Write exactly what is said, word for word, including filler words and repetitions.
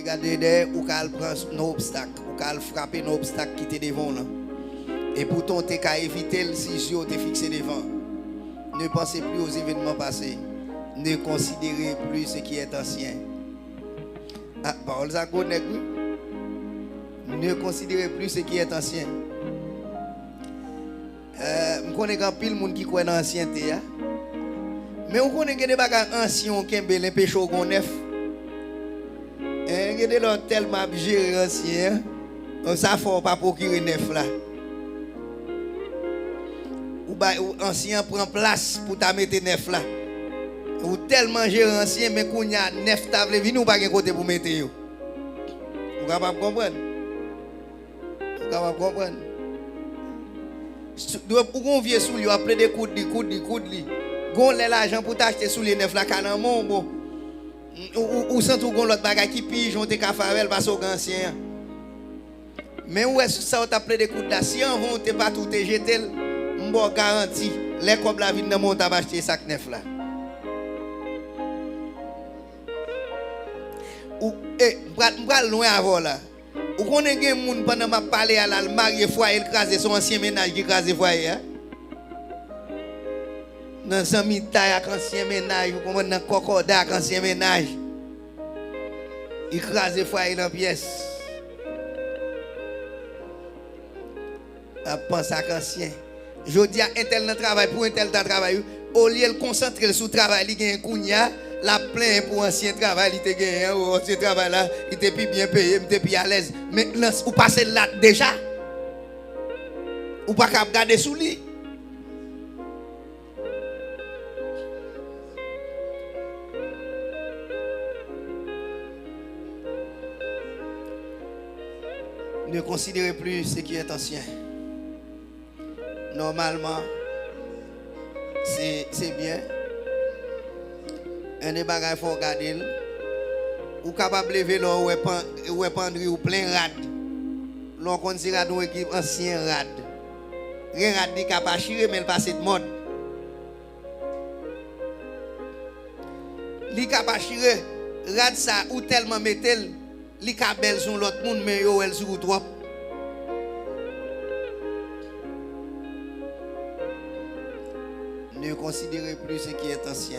Gade dèyè, ou ka al pran nan obstak, ou ka al frape nan obstak ki te devan w lan. E poutan w te ka evite l si zye w te fikse devan. Ne pensez plus aux événements passés. Ne considérez plus ce qui est ancien. Ah, pawòl sa gwo nèg wi. Ne considérez plus ce qui est ancien. Eh, m konnen gen anpil moun ki kwè nan ansyente a. Men ou konnen gen de bagay ansyen ou kenbe l enpeche w gon nèf. Eh, gen de lè w tèlman ap jere ansyen an, sa fè w pa pwokire nèf la. Ou bay, ou, ansyen an pran plas pou ta mete nèf la. Ou tèlman jere ansyen, men kounye a nèf ta vle vini, ou pa gen kote pou mete yo. Ou kapab konprann? Ou kapab konprann? Ou gon vye soulye, w ap plede koud li, koud li, koud li. Gon lè lajan pou ta achte soulye nèf la ka nan men w, bon. Ou, ou, ou santi w gon lòt bagay ki pi ijan w te ka fè avè l pase w gen ansyen an. Men ou wè sa w t ap plede koud la, si anvan w te pati w te jete l, m ba w garanti, lè kòb la vin nan men w, w t ap achte sa k nèf la. Ou, e, m pral, m pral lwen avè w la. Ou konnen gen moun pandan m ap pale a la, l marye fwaye l kraze, se yon ansyen mennaj ki kraze fwaye a. Nan zanmitay ak ansyen mennaj, ou konprann, nan kòkòday ak ansyen mennaj. Li kraze fwaye l an pyès. Ap panse ak ansyen. Jodi a, entèl nan travay pou entèl ta travay wi. Olye l konsantre l sou travay li genyen kounye a, l ap plenyen pou ansyen travay li te genyen an, o, ansyen travay la, li te pi byen peye, m te pi alèz. Men ou pase l la deja. Ou pa ka ap gade sou li. Ne considérez plus ce qui est ancien. Nòmalman, se, se byen. Gen de bagay fò w gade l. Ou kapab leve lè w wè pan-, wè pandri w plen rad. Lè w konn se rad yon ekip ansyen rad. Gen rad li ka pa chire, men l pase de mòd. Li ka pa chire. Rad sa, ou tèlman mete l, li ka bèl sou yon lòt moun, men yo wè l sou ou twòp. Ne considérez plus ce qui est ancien.